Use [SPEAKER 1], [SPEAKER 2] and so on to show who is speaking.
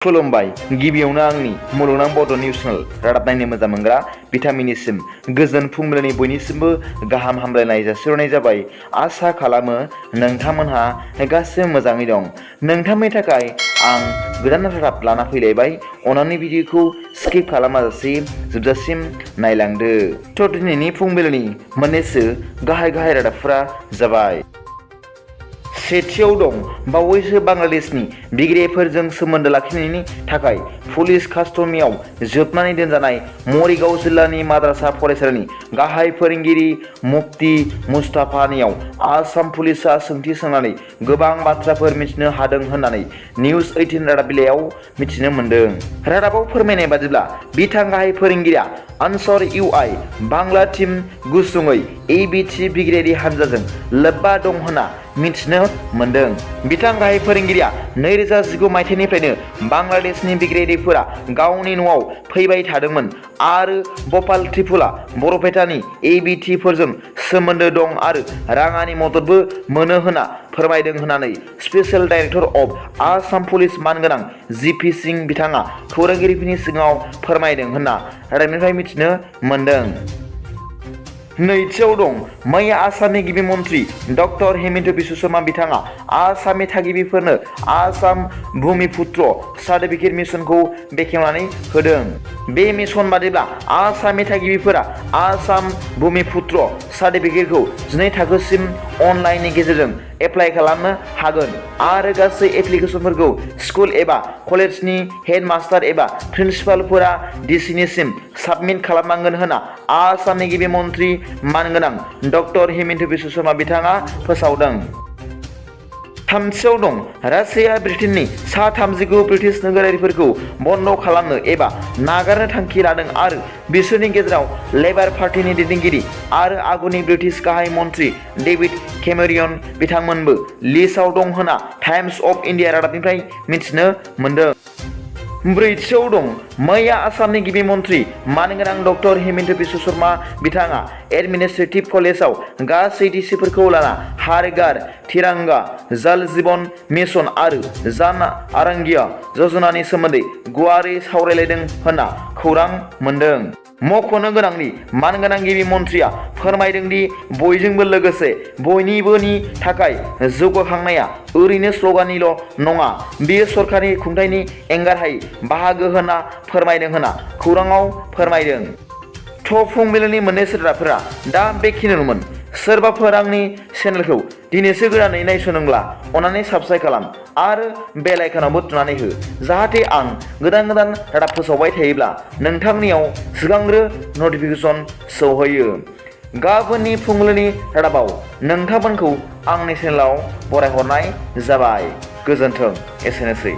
[SPEAKER 1] खुलुमबाय गिबियावनो आंनि मुलुगनां BodoNews चेनेल रादाब नायनो मोजां मोनग्रा बिथांमोननिसिम गोजोन फुंबिलिनि बयनिसिमबो गाहाम हामलायनाय जासिहरनाय जाबाय। आसा खालामो नोंथांमोनहा गासिबो मोजाङै दं। नोंथांनि थाखाय आं गोदान रादाब लाना फैलायबाय। अन्नानै भिडिअखौ स्किप खालामाजासे जोबजासिम नायलांदो। दिनैनि फुंबिलिनि मोननैसो गाहाय रादाबफोरा जाबाय। सेथियाव दं बावैसो बांलादेशनि बिग्रायफोरजों सोमोन्दो लाखिनायनि थाखाय पुलिस कास्टडियाव जोबनानै दोनजानाय मरिगाव जिल्लानि माद्रासा फरायसालिनि गाहाय फोरोंगिरि मुफ्ती मुस्ताफानियाव आसाम पुलिसआ सोंथि सोंनानै गोबां बाथ्राफोर मिथिनो हादों होननानै News18 रादाब बिलाइयाव मिथिनो मोन्दों। रादाबाव फोरमायनाय बादिब्ला बिथां गाहाय फोरोंगिरिया आनसार UI बांला टीम गुसुङै ABT बिग्रायारि हानजाजों लोब्बा दं होनना मिथिनो मोन्दों। बिथां गाहाय फोरोंगिरिया 2019 मायथाइनिफ्रायनो बांलादेशनि बिग्रायारिफोरा गावनि न'आव फैबाय थादोंमोन आरो भोपाल त्रिपुरा बरपेटानि ABT फोरजों सोमोन्दो दं आरो राङारि मददबो मोनो होनना फोरमायदों होननानै special director of Assam police मानगोनां GP सिंह बिथाङा खौरांगिरिफोरनि सिगाङाव फोरमायदों होनना रादाबनिफ्राय मिथिनो मोन्दों। नैथियाव दं मैया आसामनि गिबि मन्त्रि डक्टर हिमन्त बिश्व शर्मा बिथाङा आसामनि थागिबिफोरनो आसाम भूमिपुत्र सार्टिफिकेट मिशनखौ बेखेवनानै होदों। बे मिशन बादिब्ला आसामनि थागिबिफोरा आसाम भूमिपुत्र सार्टिफिकेटखौ 12 थाखोसिम अनलाइननि गेजेरजों एप्लाइ खालामनो हागोन आरो गासै एप्लिकेशनफोरखौ स्कुल एबा कलेजनि हेडमास्टार एबा प्रिन्सिपालफोरा DCनिसिम साबमिट खालामनांगोन होनना आसामनि गिबि मन्त्रि मानगोनां डक्टर हिमन्त बिश्व शर्मा बिथाङा फोसावदों। थामथियाव दं रासिया ब्रिटेननि सा 39 ब्रिटिश नोगोरारिफोरखौ बन्द खालामनो एबा नागारनो थांखि लादों आरो बिसोरनि गेजेराव लेबार पार्टीनि दैदेनगिरि आरो आगुनि ब्रिटिश गाहाय मन्त्रि डेभिड केमेरन बिथांमोनबो लिस्टआव दं होनना टाइम्स अफ इन्डिया रादाबनिफ्राय मिथिनो मोन्दों। ब्रैथियाव दं मैया आसामनि गिबि मन्त्रि मानगोनां डक्टर हिमन्त बिश्व शर्मा बिथाङा एडमिनिस्ट्रेटिभ कलेजाव गासै DCफोरखौ लाना हर घर तिरंगा जल जीवन मिशन आरो जन आरोग्य योजनानि सोमोन्दै गुवारै सावरायलायदों होनना खौरां मोन्दों। मख'नो गोनांदि मानगोनां गिबि मन्थ्रिया फोरमायदों दि बयजोंबो लोगोसे बयनिबोनि थाखाय जौगाखांनाया ओरैनो स्ल'गाननिल' नङा, बेयो सरकारनि खुंथायनि एंगारहायै बाहागो होनना फोरमायदों होनना खौराङाव फोरमायदों। फुंबिलिनि मोननैसो रादाबफोरा दा बेखिनियानोमोन। सोरबाफोर आंनि चेनेलखौ दिनैसो गोदानै नायसंदोंब्ला अन्नानै साबस्क्राइब खालाम आरो बेल आइकनावबो थुनानै हो, जाहाथे आं गोदान रादाब फोसावबाय थायोब्ला नोंथांनियाव सिगांग्रो नटिफिकेसन सौहैयो। गाबोननि फुंबिलिनि रादाबाव नोंथांमोनखौ आंनि चेनेलाव बरायहरनाय जाबाय। गोजोन्थों। एसेनोसै।